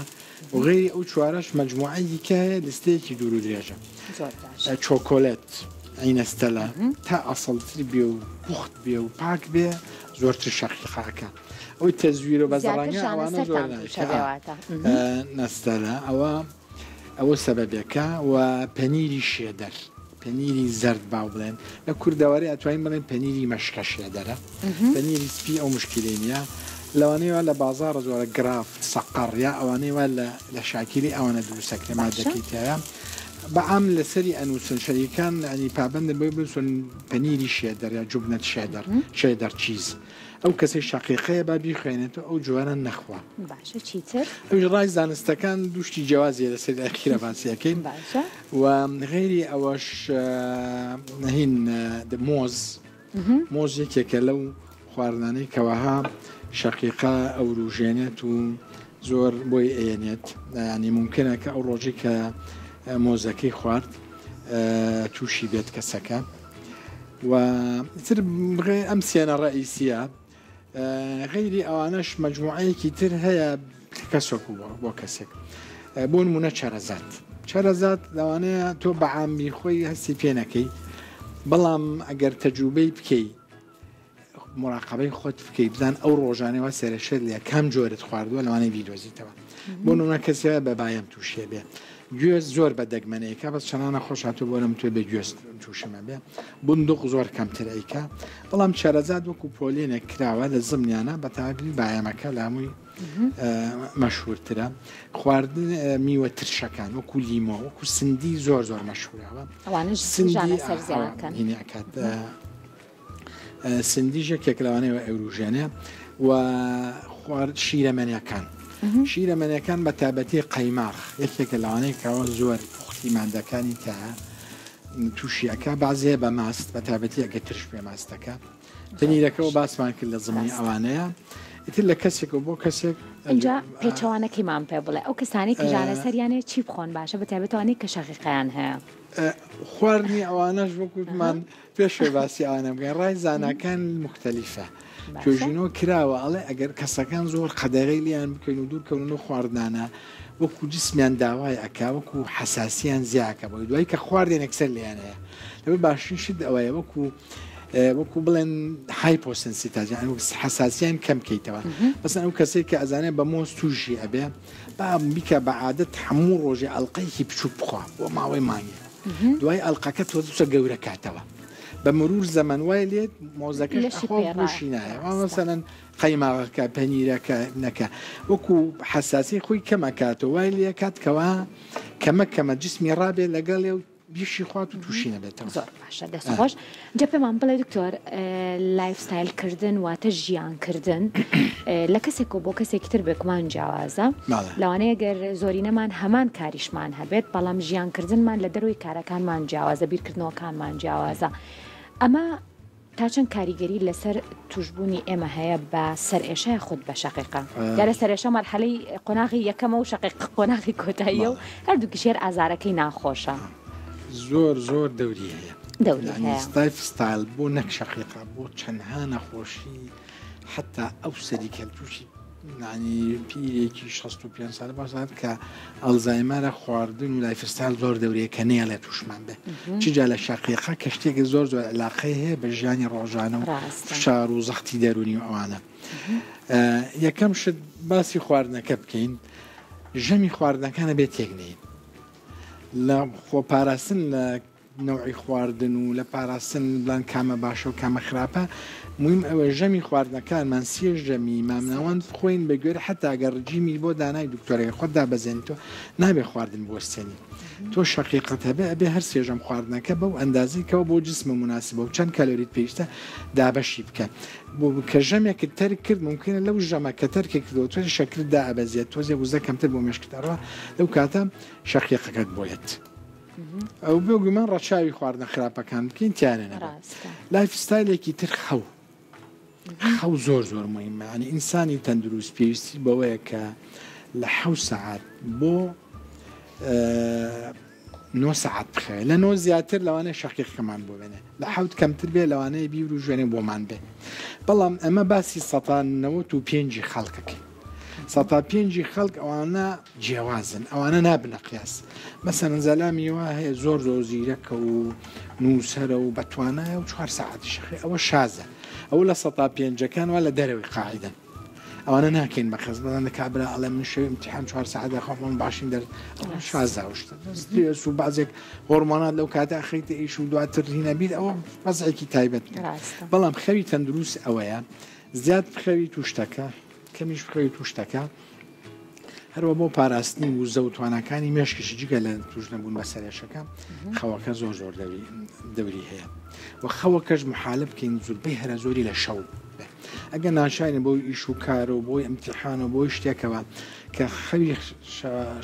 و غەیری ئەو چوارەش مەجموعەی دیکە هەیە لیستەیەکی دوور و درێژە. زۆر باشە. چۆکۆلێت، عینەستەلە، تا ئەسڵتر بێ و پوخت بێ و پاک بێ زۆرتر شەقیقە ئەکا. ئەوەی تەزویرە و زیاتر بەزەڕەنگە ژانە ئەوانە زۆر سەرتان تووشە نایکا. بێ واتە. نەستەلە ئەوە ئەوە سەبەبێکە و پەنیری شێدەر پەنیری زەرد باو بڵێن لە کوردەواری ئەتوانین بڵێن پەنیری مەشکە شێدەرە پەنیری سپی ئەو مشکلەی نییە لەوانەیە وا لە بازاڕە زۆرە گرافت سەقەڕ یا ئەوانەی وا لە لە شاکیلی ئەوانە دروستەکرێ باشە مادەکەی تایە بە عام لەسەری ئەنووسن شەریکان ینی پابەندن بۆی بنووسن پەنیری شێدەر یا جوبنەت شێدەر شێدەر چیز ئەو کەسەی شەقیقەیە با بیخوێنێتەوە ئەو جۆرە نەخوا. باشە چیتر؟ ئەویش ڕای زانستەکان دوو شتی جیاوازی هەیە لەسەری ئەخیرە باسی ئەکەین. باشە. و غەیری ئەوەش هین مۆز مۆز یەکێکە لەو خواردنانەی کەوەها شەقیقە ئەوروژێنێت و زۆر بۆی ئەیەنێت ینی ممکنە کە ئەو ڕۆژی کە مۆزەکەی خوارد تووشی بێت کەسەکە. و ئیتر ئەم سێنە ڕەئیسیە غەیری ئەوانەش مەجموعەیەکی تر هەیە کەسۆک بۆ کەسێک بۆ نمونە چەرەزات چەرەزات لەوانەیە تۆ بە عامی خۆی هەستی پێ نەکەی بەڵام ئەگەر تەجروبەی بکەی مراقبەی خۆت بکەی بزان ئەو ڕۆژانەوە سەرەشێت لە کام جۆرت خواردووە لەوانەیە بیدۆزیتەوە بۆ نمونە کەسێ بە بایم تووشێ بێ گوێز زۆر بە دەگمەن ئەیکا بەس چەنانە خۆش هاتوو بۆ نم توێ بێ گوێز تووشمە بێ بندق زۆر کەمتر ئەیکا بەڵام چەرەزات وەکو پۆلێنێک کراوە لە زمنیانە بە تایبەتی بایەمەکە لە هەمووی مەشهورترە خواردن میوە ترشەکان وەکو لیمۆ وەکو سندی زۆر زۆر مەشهورەوە ئەوانش سندی ژانە سەر زیانەکەن هینی ئەکات سندیش یەکێک لەوانەیە ئەوروژێنێ و خوارد شیرەمەنیەکان شیرەمەنیەکان بە تایبەتی قەیماخ یەکێکە لەوانەیە کەەوە زۆر پوختی مادەکانی تا تووشی ئەکا بازیە بە ماست بە تایبەتی ئەگە ترش پێ ماستەکە پەنیرەکەەوە باسمان کرد لە زمانی ئەوانەیە ئیتر لە کەسێک و بۆ کەسێک اینجا پێچەوانەکەیمان پێ بڵێ ئەو کەسانی کە ژانە سەریانێ چی بخۆن باشە بە تایبەتوانەی کە شەقیقەیان هەیە خواردنی ئەوانەش وەکوتمان پێش ئەوەی باسی ئەوانە بکەین ڕای زاناکان موختەلیفە. توێژینەوە کراوە ئەڵێ ئەگەر کەسەکان زۆر قەدەغەی لیان بکەین و دوورکەون لەو خواردنانە وەکو جسمیان داوای ئەکا وەکو حەساسیان زیاکە بۆی دوای کە خواردێن یەکسەر لێیان هەیە لەبەر باشترین شت ئەوەیە وەکو وەکو بڵێن hyposensitize یان حەساسیان کەم کەیتەوە مەسەن ئەو کەسێک کە ئەزانێت بە مۆز تووشی ئەبێ با بیکە بە عادەت هەموو ڕۆژێ ئەڵلقەیەکی بچووک بخوا بۆ ماوەی مانگێ دوای ئەڵلقەکە تۆزە گەورە کاتەوە بە مرور زەمەن وای لێت مۆزەکەش ئەخوا و بۆشی نایە مەسەلەن قەیماغەکە پەنیرەکە نەکە وەکو حەساسی خۆی کەم ئەکاتەوە وای لێ کات کەوا کەمە کەمە جسمی ڕابێ لەگەڵێ و بیشی خوات و تووشی نەبێتەوە. زۆر باشە دەست خۆش جا پێمان بڵێ دکتۆر life style کردن واتە ژیان کردن لە کەسێک و بۆ کەسێکی تر بێگومان جیاوازە لەوانەیە گەر زۆرینەمان هەمان کاریشمان هەبێت بەڵام ژیان کردنمان لە دەرەوەی کارەکانمان جیاوازە بیرکردنەوەکانمان جیاوازە ئەمە تا چەند کاریگەری لەسەر توشبوونی ئێمە هەیە بە سەرئێشە یاخود بە شەقیقە؟ دیارە سەرئێشە مەرحەلەی قۆناغی یەکەمە و شەقیقە قۆناغی کۆتاییە و هەردووکیش هەر ئازارەکەی ناخۆشە. زۆر زۆر دەوری هەیە. دەوری هەیە. life style بۆ نەک شەقیقە بۆ چەندها نەخۆشی حەتا ئەو سەری کە تووشی یانی پیرێکی 65 ساڵە باسات کە ئەلزایمەرە خواردن و life style زۆر دەورەیە کە نێڵێ تووشمان بێ چجا لە شەقیقە کە شتێکی زۆر زۆر علاقەی هەیە بە ژیانی ڕۆژانە و فشار و زەختی دەرونی و ئەوانە یەکەم شت باسی خواردنەکە بکەین ژەمی خواردنەکانە بێت تێک نین لە خۆپاراستن لە نەوعی خواردن و لە پاراستن بڵێن کامە باشە و کامە خراپە مویم ئەوە ژەمی خواردنەکانمان سێ ژەمی مامناوەند بخۆین بە گوێرە حتا گەر ڕجیمی بۆ دانای دکتۆرەکە خۆت دابەزێنی تۆ نابێ خواردن بوەستێنی تۆ شەقیقەت هەبێ ئەبێ هەر سێ ژەم خواردنەکە بەو ئەندازەی کەەوە بۆ جسمە مناسبە و چەند کالۆریت پێویستە دابەشی بکە بۆ کە ژەمێکت تەرک کرد ممکنە لەو ژەمە کە تەرکێک کردەوە تۆزێ شەکرت دائەبەزێت تۆزێ وزە کەمتر بۆ مێشکت ئەڕوا لەو کاتە شەقیقەکەت بۆیەت. ئەو بێگومان ڕەچاوی خواردنە خراپەکان بکەین تیانە نەبێت life style ێکی تر خەو خەو زۆر زۆر مهمە ینی ئینسانی تەندروست پێویستی بەوەیە کە لە حەو سەعات بۆ نۆ سەعات بخەوێت لە نۆ زیاتر لەوانەیە شەقیقەکەمان بۆ بێنێ لە حەوت کەمتر بێ لەوانەیە بیر و ژێنێ بۆمان بێ بەڵام ئەمە باسی سەتا نەوەت و پێنجی خەڵکەکەی سەتا پێنجی خەڵک ئەوانە جیاوازن ئەوانە نابنە قیاس مەسەلەن زەلامی وا هەیە زۆر زۆر زیرەکە و نووسەرە و بەتوانایە و چوار سەعاتی شەخی ئەوە شازە ئەوە لە سەتا پێنجەکان وا لە دەرەوەی قاعدەن ئەوانە ناکەین بە قیاس بەڵام لە کابرا ئەڵێ من شەوی امتحان چوار سەعات دەخەوم من باشین دەر ئەوە شازە ئەو شتە سترێس و بەعزێک هۆرمۆنات لەو کاتە ئەخەیتە ئیش و دواتر هینە بیر ئەوە وەزعێکی تایبەت ڕاستە. بەڵام خەوی تەندروست ئەوەیە زیاد بخەویت و شتەکە کەمیش بخەویت و شتەکە هەروە بۆ پاراستنی وزە و تواناکانی مێشکیش جگە لە توش نەبوون بە سەرێشەکە خەوەکە زۆر زۆر دەوری هەیە و خەوەکەش محالە بکەین زوربەی هەرە زۆری لە شەو ئەگە ناشاین بۆ ئیش و کار و بۆی ئەمتیحان و بۆی شتێکەوە کە خەوی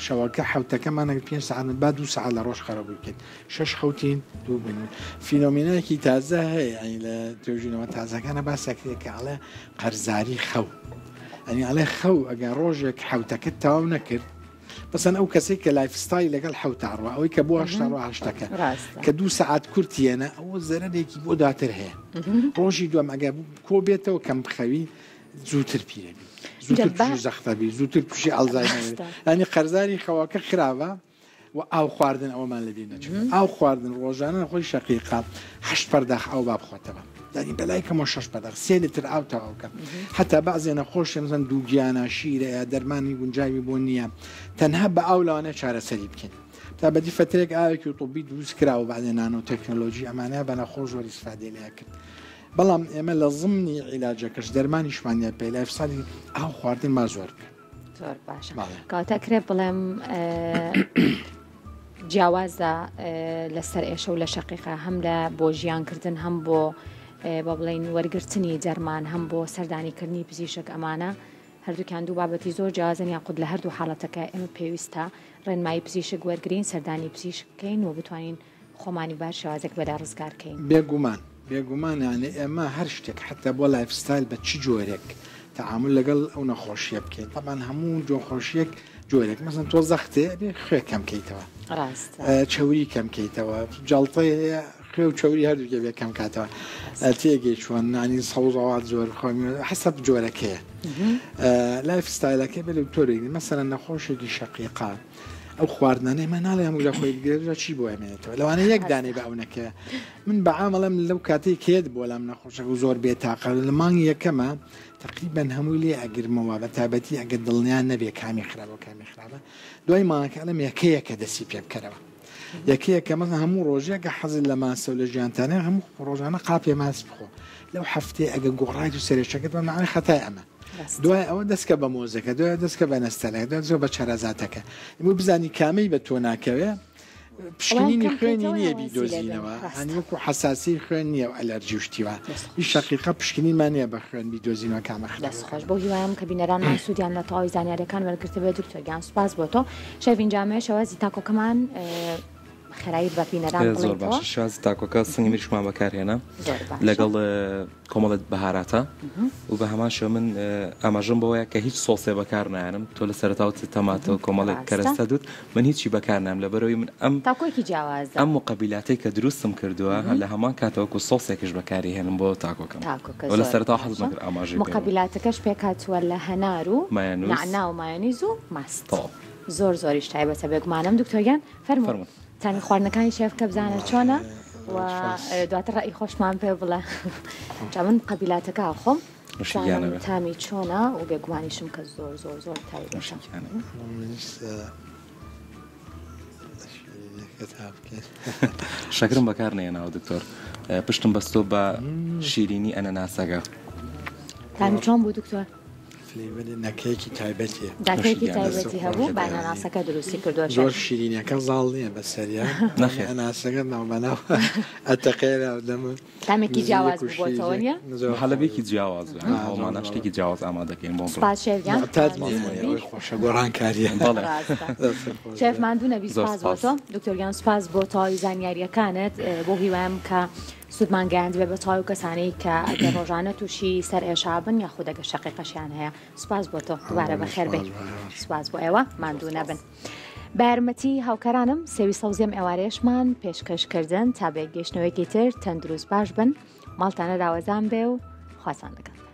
شەوەکە حوتەکەمانە پێ ساعت با دو ساعت لە ڕۆژ خەرەبوو بکەین شەش خەوتین دوو بن فینۆمینایەکی تازە هەیە ینی لە توێژینەوە تازەکانە باسەکرێت کە ئەڵێ قەرزاری خەو ئەنی ئەڵێ خەو ئەگەر ڕۆژێک حوتەکەت تەواو نەکرد بەسەن ئەو کەسێک کە life style لەگەڵ حوتاڕوە ئەوەی کە بۆ هەشتا ڕۆ هەشتەکە کە دوو سەعات کورتیەنە ئەوە زەرەرێکی بۆ دواتر هەیە ڕۆژی دوم ئەگەر کۆ بێتەوە کەم بخەوی زووتر پیرەبی زووتر زەختەبی زووتر تووشی ئەلزایمەر ینی قەرزاری خەوەکە خراپە و ئاو خواردن ئەوەمان لەبیر نەچێت ئاو خواردن ڕۆژانە خۆی شەقیقە هەشت پەرداخ ئاو با بخۆتەوە یعنی بەلای کەمەوە شەش پەرداخ سێ لتر ئاو تەواوکە حتا بەعزێ نەخۆشی مەسەن دووگیانە شیرە یا دەرمانی گونجاوی بۆ نییە تەنها بە ئاو لەوانەیە چارەسەری بکەین تا بەدی فترێک ئاوێکی طبی دروست کراوە بەعزێ نانۆ تەکنەلۆژی ئەمانە بە نەخۆش زۆر ئیسفادەی لێ کرد بەڵام ئێمە لە زمنی عیلاجەکەش دەرمانیشمان نیە پێ life style ی ئاو خواردن ما زۆر بکەن زۆر باشە کەواتە کرێ بڵێم جیاوازە لە سەر ئێشە و لە شەقیقە هەم لە بۆ ژیانکردن هەم بۆ بە بڵین وەرگرتنی دەرمان هەم بۆ سەردانیکردنی پزیشک ئەمانە هەردووکیان دوو بابەتی زۆر جیاوازن یاخود لە هەردوو حاڵەتەکە ئێمە پێویستە ڕێنمایی پزیشک وەرگین سەردانی پزیشک بکەین و بتوانین خۆمانی بە هەر شێوازێک بەلا ڕزگار کەین. بێگومان بێگومان یانی ئێمە هەر شتێک حەتا بۆ life style بە چ جۆرێک تەعامول لەگەڵ ئەو نەخۆشیە بکەین تەبعەن هەموو نەخۆشیەک جۆرێک مەسەن تۆ زەختێ ئەبێ خوێ کەم کەیتەوە ڕاستە چەوری کەم کەیتەوە جەڵتەی هەیە. خوێ و چەوری هەردووکی بێ کەم کاتەوە تێگەی چۆن نانی سەوزەوات زۆر بخۆ حەسەب جۆرەکەیە life style ەکەی بێ دکتۆرێک مەسەلەن نەخۆشێکی شەقیقە ئەو خواردنانەی من ناڵێ هەموو لە خۆی بگرێت جا چی بۆ ئەمێنێتەوە لەوانەیە یەک دانەی بە ئەو نەکەوێ من بە عام ئەڵێم لەو کاتەی کێت بۆ لام نەخۆشەکە و زۆر بێتاقە لە مانگی یەکەمە تقریبا هەمووی لێ ئەگرمەوە بە تایبەتی ئەگەر دڵنیا نەبێ کامی خراپە و کامی خراپە دوای مانگەکە ئەڵێم یەکە یەکە دەستی پێ بکەرەوە یەکە یەکە مەسەن هەموو ڕۆژێک کە حەزت لە ماسە و لە ژیانتانە هەموو ڕۆژانە قاپێ ماست بخۆ لەو هەفتەیە ئەگە گۆڕایت و سەرێشەکەت بە مەعنای خەتای ئەمە دوای ئەوە دەستکە بە مۆزەکە دوای دەستکە بە نەستەلەکە دوای دەستکە بە چەرەزاتەکە بۆ بزانی کامەی بە تۆ ناکەوێ پشکنینی خوێنی نییە بیدۆزینەوە هەنی وەکو حەساسی خوێن نییە و ئەلەرجی و شتی وا هیچ شەقیقە پشکنینمان نییە بە خوێن بیدۆزینەوە کامە خراپە دەست خۆش بەو هیوایەم کە بینەرانمان سوودیان لە تەواوی زانیاریەکان وەرگرتبێت دکتۆر گیان سوپاس بۆ تۆ شەڤین جامێ شێوازی تاکۆکەمان خێرایی بە بینەران زۆر باشە شێوازی تاکۆکە سنگی مریشکمان بەکارهێنا لەگەڵ کۆمەڵێک بەهاراتە و بە هەمان شێوە من ئاماژەم بەوەیە کە هیچ سۆسێ بەکار نایەنم تۆ لە سەرەتاوت تەماتە و کۆمەڵێک کەرەستە دوت من هیچی بەکار نام لەبەرەوەی من ئەم تاکۆیەکی جیاوازە ئەم مقەبیلاتەی کە دروستم کردووە لە هەمان کاتەوە وەکو سۆسێکش بەکاری هێنم بۆ تاکۆکەم تاکۆکە و لە زۆر سەرەتاوە حەزم باشە کرد ئاماژەی پێ بکەم. مقەبیلاتەکەش پێکهاتووە لە هەنار و مایۆنیز نەعنا و مایۆنیز و ماست تەواو. زۆر زۆریش تایبەتە بێگومانم دکتۆر گیان فەرموو فەرموون. تامی خواردنەکانی شێف بکە بزانە چۆنە و دواتر ڕەئی خۆشمان پێ بڵێ جا من قەبیلاتەکە خۆم بزانم تامی چۆنە و بێگومانیشم کە زۆر زۆر زۆر تایبەتە. شەکرم بەکار نەهێناوە دکتۆر پشتم بەستۆ بە شیرینی ئەنەناسەکە. تامی چۆن بوو دکتۆر؟ flavor ی نەکەیەکی تایبەتیە. نەکەیەکی تایبەتی هەبوو بە ئەناناسەکە دروستی کردووە شێف. زۆر شیرینەکە زاڵ نییە بەسەریا. نەخێر. ئەناسەکە ناو بەناو ئەتەقێ ناو دەمم. تامێکی جیاواز بوو بۆتەوە نییە؟ محەلەبیەکی جیاواز بوو یانی هەوڵماندا شتێکی جیاواز ئامادەکەین بۆ. سوپاس شێف گیان. معتاد نییە ئەوەی خۆشە گۆڕانکاریە. بەڵێ. ڕاستە. شێف ماندوو نەبی سوپاس بۆ تۆ. دکتۆر گیان سوپاس بۆ تەواوی زانیارییەکانت بەو هیوایەم کە سوودمان گەیاندبێ بە تەواوی کەسانەی کە ئەگەر ڕۆژانە تووشی سەر ئێشا بن یاخود ئەگەر شەقیقەشیان هەیە سوپاس بۆ تۆ دووبارە بەخێر بێی سوپاس بۆ ئێوە ماندوو نەبن. بە یارمەتی هاوکارانم سێوی سەوزی ئەم ئێوارەیەشمان پێشکەش کردن تا بە یەکگەیشتنەوەیەکی تر تەندروست باش بن ماڵتانە داوەزان بێ و خواتان لەگەڵ.